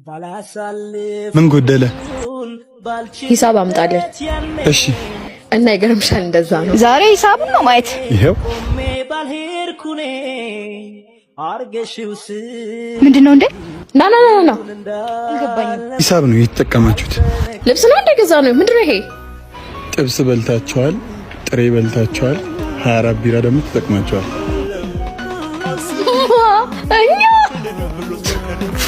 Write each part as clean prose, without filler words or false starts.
ምን ጎደለ? ሂሳብ አምጣልን። እሺ። እና ይገርምሻል፣ እንደዛ ነው። ዛሬ ሂሳቡን ነው ማየት። ይሄው። ምንድን ነው እንዴ? ና ና ና ና። አልገባኝም። ሂሳብ ነው የተጠቀማችሁት። ልብስ ነው እንደገዛ ነው። ምንድን ነው ይሄ? ጥብስ በልታችኋል፣ ጥሬ በልታችኋል፣ 24 ቢራ ደግሞ ተጠቅማችኋል። እኛ ፉ።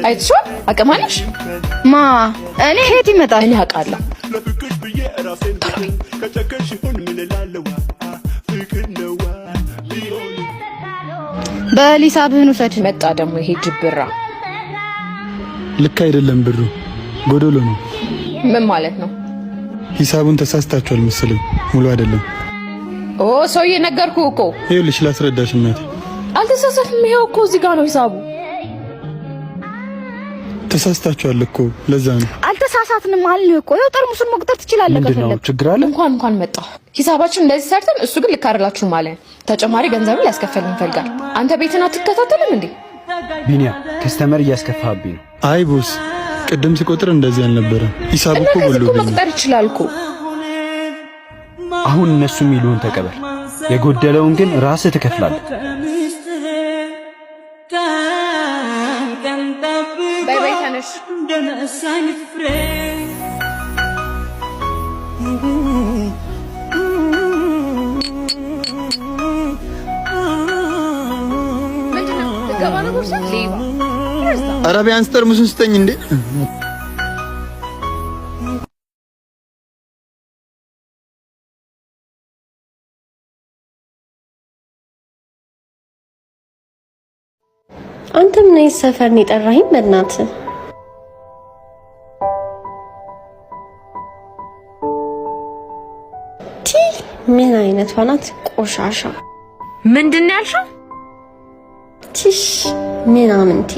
አይተሽዋል? አቅም አለሽ? ማ እኔ? ከየት ይመጣል? እኔ አውቃለሁ። ቶሎ በይ። በል ሂሳብህን ውሰድ። መጣ ደግሞ ይሄ ጅብራ። ልክ አይደለም፣ ብሩ ጎዶሎ ነው። ምን ማለት ነው? ሂሳቡን ተሳስታችኋል መሰለኝ፣ ሙሉ አይደለም። ኦ ሰውዬ፣ ነገርኩህ እኮ። ይኸውልሽ ላስረዳሽ እናቴ። አልተሳሳትም። ይኸው እኮ እዚህ ጋር ነው ሂሳቡ። ተሳስታችኋል እኮ፣ ለዛ ነው። አልተሳሳትንም አልንህ እኮ። ይኸው ጠርሙሱን መቁጠር ትችላለህ ምንድን ነው? ከፈለግ። ችግር አለ? እንኳን እንኳን መጣ። ሂሳባችን እንደዚህ ሰርተን እሱ ግን ልክ አይደላችሁም ማለት ተጨማሪ ገንዘብን ሊያስከፍል ይፈልጋል። አንተ ቤትን አትከታተልም እንዴ? ቢኒያ፣ customer እያስከፋብኝ ነው። አይ boss፣ ቅድም ሲቆጥር እንደዚህ አልነበረም። ሂሳቡ እና እኮ ከዚህ እኮ ጎሎብኝ ነው። መቁጠር ይችላል እኮ። አሁን እነሱ የሚሉህን ተቀበል። የጎደለውን ግን ራስህ ትከፍላለህ። በይ በይ ተነሽ። ምንድን ነው? ልትገባ ነው ቦርሳ? ሌባ። ኧረ ቢያንስ ጠርሙሱን ስጠኝ እንዴ። አንተ ምን አይነት ሰፈር ነው የጠራኸኝ? በእናትህ። ቲ ምን አይነቷ ናት? ቆሻሻ። ምንድን ነው ያልሽው? ቲሽ ምናምንቴ።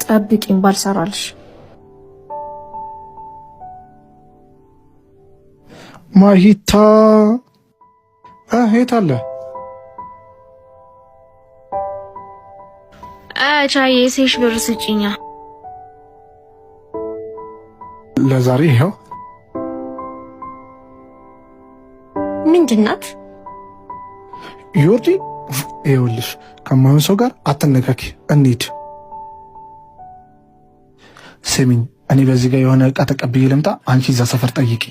ጠብቂኝ ባልሰራልሽ። ማሂታ፣ የት አለ? ቻዬ ሴሽ ብር ስጪኛ። ለዛሬ ይኸው። ምንድን ናት? ዮርዲ፣ ይኸውልሽ ከማይሆን ሰው ጋር አትነካኪ። እንሂድ። ስሚኝ፣ እኔ በዚህ ጋር የሆነ እቃ ተቀብዬ ልምጣ፣ አንቺ እዛ ሰፈር ጠይቂ።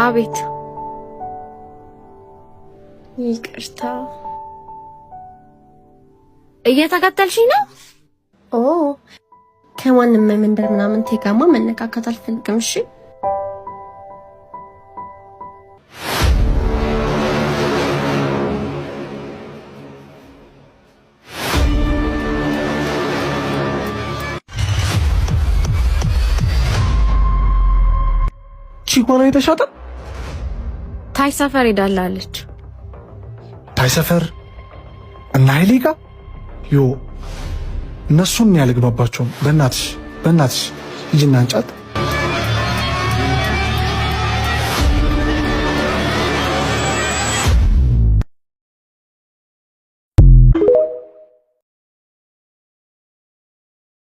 አቤት። ይቅርታ። እየተከተልሽኝ ነው? ኦ፣ ከማንም መንደር ምናምን ቴጋማ መነካከት አልፈልግም። እሺ። ቺኳን የተሻጠ ታይ ሰፈር ሄዳላለች። ታይ ሰፈር እና ኃይሌ ጋ ዮ እነሱን ያልግባባቸውም። በእናትሽ በእናትሽ ሂጂና አንጫት።